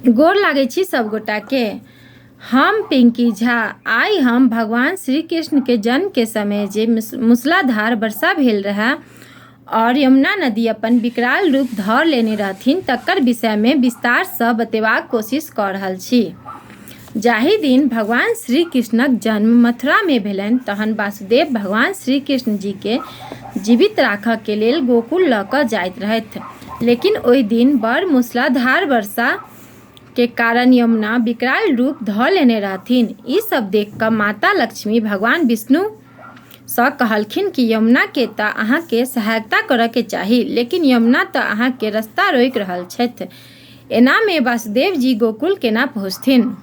गोर लागै छी सभगोटाके। हम पिंकी झा। आइ हम भगवान श्री कृष्णके जन्मके समय जे मूसलाधार वर्षा भेल रहए आओर यमुना नदी अपन विकराल रूप धऽ लेने रहथिन तकर विषयमे विस्तारसँ बतेबाक कोशिश कऽ रहल छी। जाहि दिन भगवान श्री कृष्णक जन्म मथुरामे भेलनि तहन वासुदेव भगवान श्री कृष्ण जीके जीवित राखऽके लेल गोकुल लऽ कऽ जाइत रहथि। लेकिन ओहि दिन बड़ मूसलाधार वर्षाके कारण यमुना विकराल रूप धऽ लेने रहथिन। ई सब देख कऽ माता लक्ष्मी भगवान विष्णुसँ कहलखिन कि यमुनाके तऽ अहाँके सहायता करऽके चाही, लेकिन यमुना तऽ अहाँके रस्ता रोकि रहल छथि। एनामे वासुदेव जी गोकुल केना पहुँचथिन?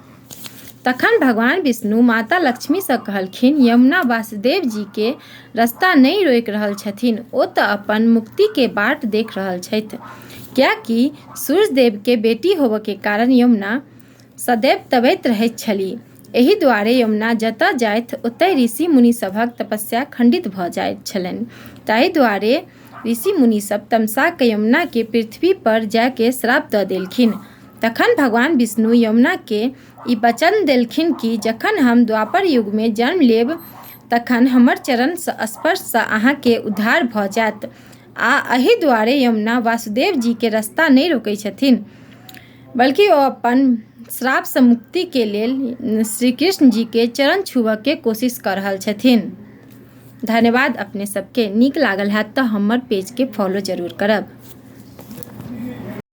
तखन भगवान विष्णु माता लक्ष्मीसँ कहलखिन, यमुना वासुदेव जीके रस्ता नहि रोकि रहल छथिन, ओ तऽ अपन मुक्तिके बाट देख रहल छथि। किएकि सूर्यदेवके बेटी होबऽके कारण यमुना सदैव तबैत रहैत छलीह। एहि दुआरे यमुना जतऽ जाथि ओतय ऋषि मुनि सभक तपस्या खंडित भऽ जाइत छलनि। ताहि दुआरे ऋषि मुनि सब तमसा कऽ यमुनाके पृथ्वी पर जायके श्राप दऽ देलखिन। तखन भगवान विष्णु यमुनाके ई वचन देलखिन कि जखन हम द्वापर युगमे जन्म लेब तखन हमर चरण स्पर्शसँ अहाँके उद्धार भऽ जायत। आ एहि दुआरे यमुना वासुदेव जीके रास्ता नहि रोकै छथिन, बल्कि ओ अपन श्रापसँ मुक्तिके लेल श्री कृष्ण जीके चरण छुबऽके कोशिश कऽ रहल छथिन। धन्यवाद अपने सबके। नीक लागल हैत तऽ हमर पेजके फॉलो जरूर करब।